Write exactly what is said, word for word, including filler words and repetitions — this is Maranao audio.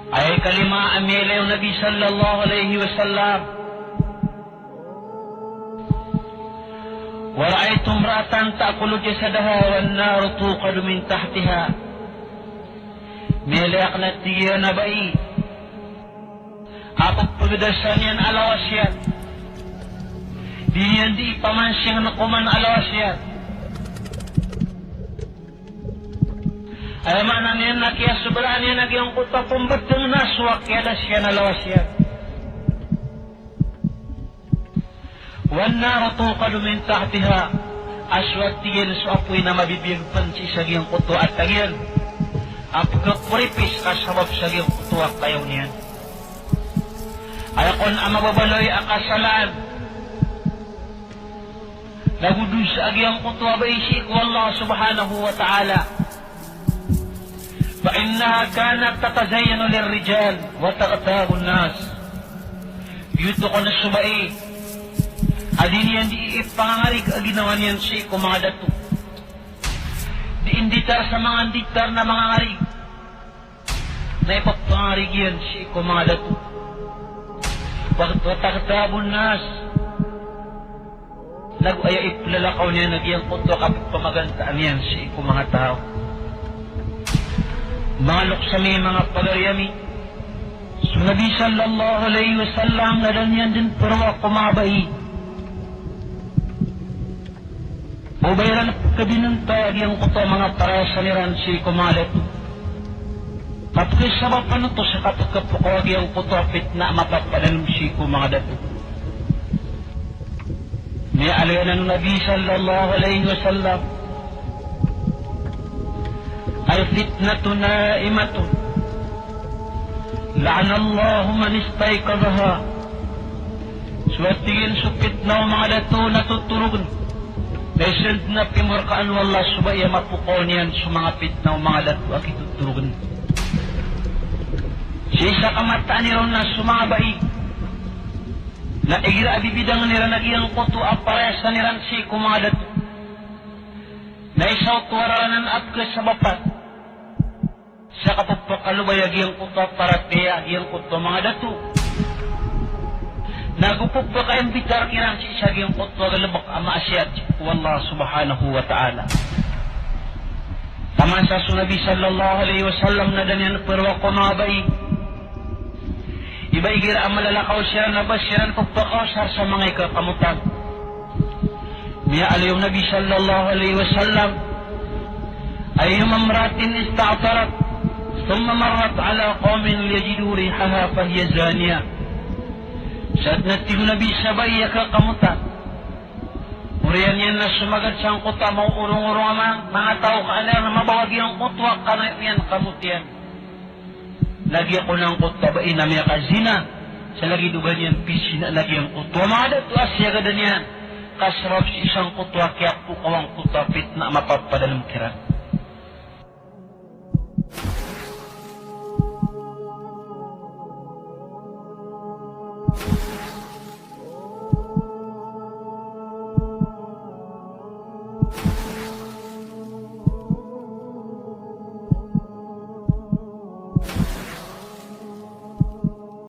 Aya ikalima a miyailay o Nabi sallallahu alaihi wasallam, "Wa ra'aytu imra'atan ta'kulu jasadaha wan naru tuqadu min tahtiha." Miyailay akn a tig iyan a bai a pphagdasan iyan a lawas iyan. Di niyan di ipamansing na koman a lawas iyan. Aya maana niyan na kiyasobraan iyan a giyangkoto a pmbtng na so a kiyadas iyan a lawas iyan. Wan naru tuqadu min tahtiha, a so a tig iyan so apoy na mabibiyag pn sii sa giyangkoto a tag iyan a pkhakoripis ka sabap sa giyangkoto a kayaw niyan. Aya kon a mababaloy a kasalaan nago dosa a giyangkoto a bai sii ko Allah subhanahu wa ta'ala. Fa innaha kanat tatazayyanu lirrijal wa taghtabu an-nas. Giyoto kon so bai a di niyan di ipangangarig a ginawa niyan sii ko manga dato. Di inditar sa manga nditar na mangangarig na ippangangarig iyan sii ko manga dato. Wa, wa taghtabu an-nas. Nago aya iplalakaw niyan a giyangkoto a kapphamagantaan iyan sii ko manga taw. Manga loks ami, manga pagari ami, so Nabi sallallahu alaihi wasallam na da niyan dn pharoa ko manga bai o ba iran pkhabinantay a giyangkoto a manga parayasan iran sii ko manga dato. Kapkhasabapan oto sa kapkhapokaw a giyangkoto a pitna a mapapadalm sii ko manga dato. Miyaaloy anan o Nabi sallallahu alaihi wasallam, "Al-fitnatu na'imatun, la'anallahu man istayqadhaha." So a tig iyan so pitna o manga dato na totorogn. Na isa dn a pimorkaan o Allah so bai a mapokaw niyan so manga pitna o manga dato a kitotorogn. Sii sa kamataan iron na so manga bai na igira a bibidangn iran a giyangkoto a parayasan iran sii ko manga dato, na isa oto a rarangn a pkhasabapan sa kapphakaloba a giyangkoto a paratiyaya a giyangkoto a manga dato, nago pphakaimbitar kiran sii sa giyangkoto a galbk a maasiyat ko Allah subhanahu wa ta'ala. Taman sa so Nabi sallallahu alaihi wasallam na da niyan pharoa ko manga bai, iba igira a malalakaw siran na ba siran pphakaosar sa manga ikakamotan. Miyaaloy o Nabi sallallahu alaihi wasallam, "Ayyuma imra'atin ista'tarat, thumma marrat ala qawmin yajidu rihaha fahiya zaniyah." Sadn a tig o Nabi, sa bai a kakamotan, oriyan iyan na somagad sangkoto a maoorongorong a manga, manga taw ka an iran mabaw a giyangkoto a kanayo iyan kamot iyan, na giya kon angkoto a bai na miyakazina, sa lagid o ba niyan pizina na giyangkoto a manga dato a siyagadan iyan, ka sabap sii sangkoto a kiyapokaw angkoto a pitna a mapapadalm kiran.